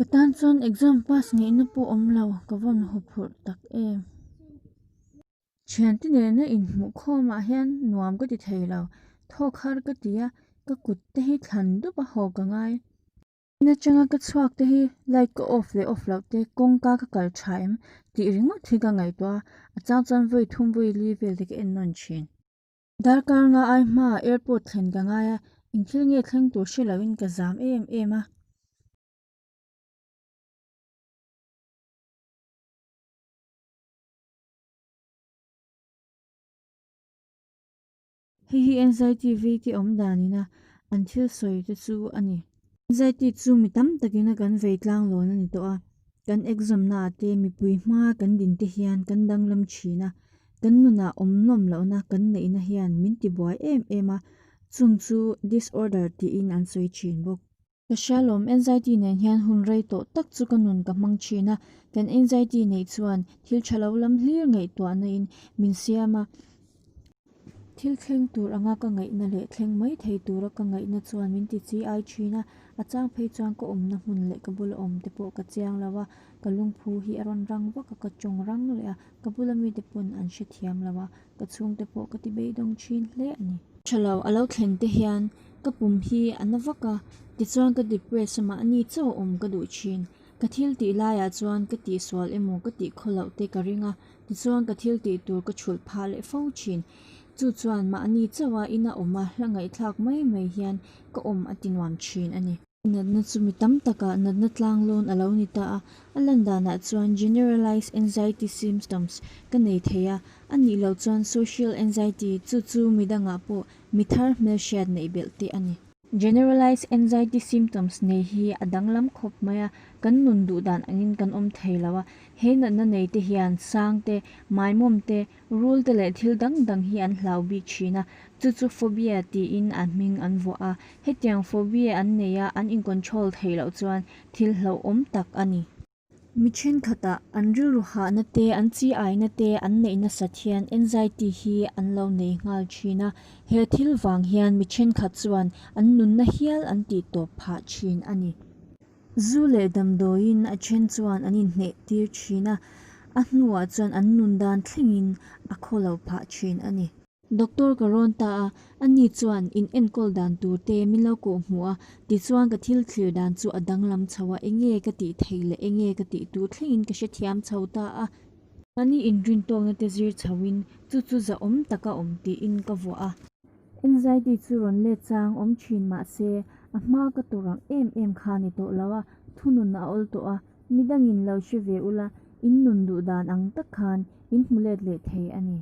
Ka tan chuan exam pass ngaihna pawh awm lo, ka vawn huphurh tak em. Thiante nena inhmuh khawmah hian nuam ka ti thei lo, thawk har ka ti a, ka kut te hi thlan dup a haw ka ngai. In atanga ka chhuak te hi light ka off leh off loh te kawngka ka kal tha em tih ringawt hi ka ngaihtuah a, a chang chuan vawi thum vawi li vel te ka en nawn thin. Darkar nga ai hmaah airport thlen ka ngai a, engthil nge thleng tur hre loin ka zam em em a. Hei hi anxiety vei te awm danin a an thil sawi te chu a ni. Anxiety chu mi tam takin a kan vei tlang lawn a ni tawh a, kan exam naah te mipui hma kan din te hian kan danglam thin a, kan nunah awm nawm lohna kan neihna hian min tibuai em em a, chung chu disorder tiin an sawi thin bawk. Ka hria lawm, anxiety nen hian hun rei tawh tak chu ka nun ka hmang thin a, kan anxiety neih chuan thil tha lo lam hlir ngaihtuahna in min siam a, thil thleng tur anga ka ngaihna leh thleng mai thei tura ka ngaihna chuan min ti chi ai thin a, a chang phei chuan ka awmna hmun leh ka bula awm te pawh ka chiang lo a, ka lungphu hi a rawn rang vak a, ka tawng rang leh a, ka bula mite pawn an hrethiam lo a, ka chhungte pawh ka ti beidawng thin hle a ni. Tha lo a lo thlen te hian ka pum hi a na vak a, tichuan ka depress a mahni chauh awm ka duh thin. Ka thil tih laiah chuan ka tihsual emaw ka tih khaw loh te ka ring a, tichuan ka thil tih tur ka chhulh phah leh fo thin. Chu chuan mahni chauha ina awm a hla ngaihthlak mai mai hian ka awm a ti nuam thin a ni. Natna chu mi tam takah natna tlanglawn a lo ni ta a, a lan danah chuan generalized anxiety symptoms ka nei thei a, a nih loh chuan social anxiety chu chu mi dangah pawh mi thar hmelhriat neih belh te a ni. Generalized anxiety symptoms nei hi a danglam khawp mai a, kan nun duh dan angin kan awm thei lo a, he natna nei te hian sang te, maimawm te, Rul te leh thil dang dang hi an hlau bik thin a, chu chu phobia tiin an hming an vuah a. Hetiang phobia an nei a, an in-control theih loh chuan thil hlauhawm tak a ni. Mi thenkhatah an rilru hahna te, an chi aina te an neih nasat hian anxiety hi an lo nei nghal thin a, he thil vang hian mi thenkhat chuan an nunna hial an tih tawp phah thin a ni. Zu leh damdawiin a then chuan an inhneh tir thin a, a hnuah chuan an nun dan thlengin a khaw lo phah thin a ni. Doctor ka rawn ta a, ani chuan in enkawl dan tur te min lo kawh hmuh a, tichuan ka thil thlir dan chu a danglam chho a, enge ka tih theih leh enge ka tih tur thlengin ka hrethiam chho ta a. Mahni inrintawkna te zir chhoin chu chu zahawm taka awm tiin ka vuah a. Anxiety chu rawn let chang awm thin mah se, a hma ka tawrh ang em em kha ni tawh lo a, thunun a awl tawh a, midangin lo hre ve ula, in nun duh dan ang tak khan in hmu let leh thei a ni.